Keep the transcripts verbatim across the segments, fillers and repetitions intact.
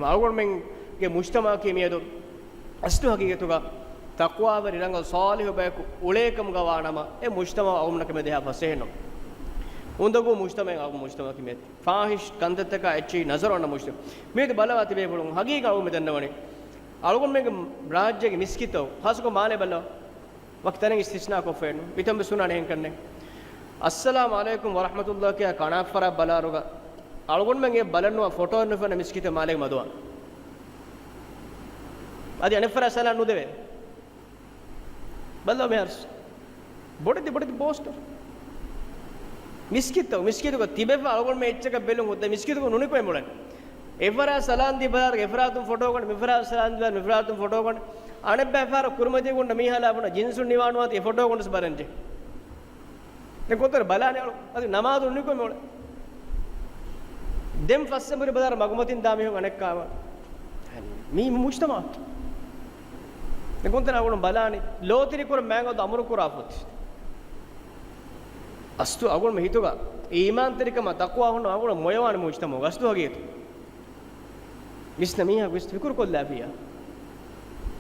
އަޅުގަނޑުމެންގެ މުޖްތަމަޢަކީ މިއަދު އަސްލު ހަގީގަތުގަ ތަޤްވާވެރި ރަނގަޅު ޞާލިޙު ބަޔަކު އުޅޭކަމުގަ ވާނަމަ، އެ މުޖްތަމަޢު އަޅުގަނޑުމެންނަކަށް މެދު އެހާ ފަސޭހަ ނޫން. އުނދަގޫ މުޖްތަމަޢެއް އަޅުގަނޑު މުޖްތަމަޢަކީ މެދު. ފާޙިޝް ކަންތައްތަކާ އެއްޗެހި ނަޒަރު އަންނަ މުޖްތަމަޢެއް. މިއަދު ބަލަވާ ތިބޭފުޅުން ހަގީގަތަށް އަޅުގަނޑު ދަންނަވަނީ، އަޅުގަނޑުމެންގެ ރާއްޖޭގެ މިސްކިތްތައް، ޚާއްޞަކޮށް މާލޭ ބަލަ، ވަކި ތަނެއް އިސްތިސްނާ ކޮށްފައެއް ނޫން. މިތަން ވެސް ހުންނާނެ އެހެން ކަންނެއް. އައްސަލާމު ޢަލައިކުމް ވަރަޙްމަތުﷲ ކިޔާ ކަނާތްފަރާތް ބަލާއިރުގަ، އަޅުގަނޑުމެން އެ ބަލަން ނުވާ ފޮޓޯއެއް ނުފެންނަ މިސްކިތެއް މާލޭގަ މަދުވާނެ. އަދި އަނެއްފަރާތް ސަލާން ނުދެވޭ. ބަލަ މިހާރު ބޮޑެތި ބޮޑެތި ޕޯސްޓަރު. މިސްކިތްތައް، މިސްކިތުގަ ތިބެފަ އަޅުގަނޑުމެން އެއްޗަކަށް ބެލުން ހުއްދަ މިސްކިތުގަ ނުނިކުމެ މުޅެން. އެފަރާތް ސަލާން ދީ ބަލާއިރު އެފަރާތުން ފޮޓޯ ގަނޑު، މިފަރާތުން ސަލާން ދީ ބަލާއިރު މިފަރާތުން ފޮޓޯ ގަނޑު. އަނެއްބައި ފަހަރަށް ކުރިމަތީ ގުނޑަ މީހާލާ ބުނަ ޖިންސުން ނިވާނުވާތީ އެ ފޮޓޯ ގަނޑު ބަލަންޖެ. ދެން ކޮންތަރ ބަލާނެ އަޅު. އަދި ނަމާދު ނުނިކުމެ މުޅެ. ދެން ފަސް އެނބުރި ބަލާއިރު މަގުމަތިން ދާ މީހުން އަނެއްކާވާ. މީ މުޖްތަމަޢު. ދެން ކޮންތަން އަޅުގަނޑު ބަލާނީ ލޯތިރިކުރަން މާތް އަދު އަމުރު ކުރާ ފޮތި. އަސްލު އަޅުގަނޑު ހިތުގަ އީމާންތެރިކަމާ ތަޤްވާ ހުންނަ އަޅުގަނޑު މޮޔަވާނެ މުޖްތަމަޢުގަ އަސްލު ހަގީގަތު. ވިސްނަ މީހާ ވިސް ފިކުރު ކޮށްލާފިޔާ.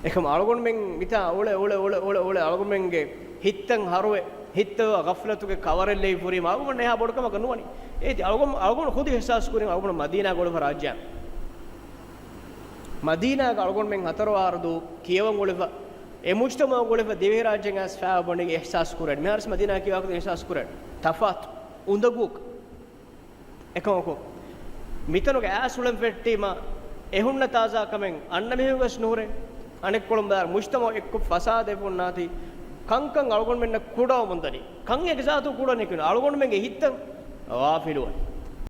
އެކަމް އަޅުގަނޑުމެން މިތާ އުޅެ، އުޅެ، އުޅެ، އުޅެ، އުޅެ އަޅުގަނޑުމެންގެ ހިތްތައް ހަރުވެ، ހިތަށް ޣަފްލަތުގެ ކަވަރެއް ލެވި ފުރީމަ އަޅުގަނޑު އެހާ ބޮޑު ކަމަކަށް ނުވަނީ. އޭތި އަޅުގަނޑު، އަޅުގަނޑު ޚުދު އިޙްސާސް ކުރީމަ އަޅުގަނޑު މަދީނާ ގޮޅުފަ ރާއްޖެ. މަދީނާގަ އަޅުގަނޑުމެން ހަތަރު އަހަރު ދުވަހު ކިޔަވަން އުޅެފަ، އެ މުޖްތަމަޢު އުޅެފަ ދިވެހިރާއްޖެ އައިސް ފާ ބޮނޑިގެ އިޙްސާސް ކުރޭ. މިހާރުސް މަދީނާ ކިޔާ ވަގުތު އިޙްސާސް ކުރޭ. ތަފާތު، އުނދަގޫ. އެކަމަކު، މިތަނުގެ އައިސް އުޅެން ފެއްޓީމަ، އެ ހުންނަ ތާޒާ ކަމެއް އަންނަ މީހުން ވެސް ނުހުރޭ. އަނެއްކޮޅުން ބަލާ، މުޖްތަމަޢު އެއްކޮށް ފަސާދަވެފަ އޮންނާތީ، ކަންކަން އަޅުގަނޑުމެންނަށް ކުޑަވަމުން ދަނީ. ކަން އެކްޒާތު ކުޑަނިކުން އަޅުގަނޑުމެންގެ ހިތްތައް ޣާފިލުވަނީ.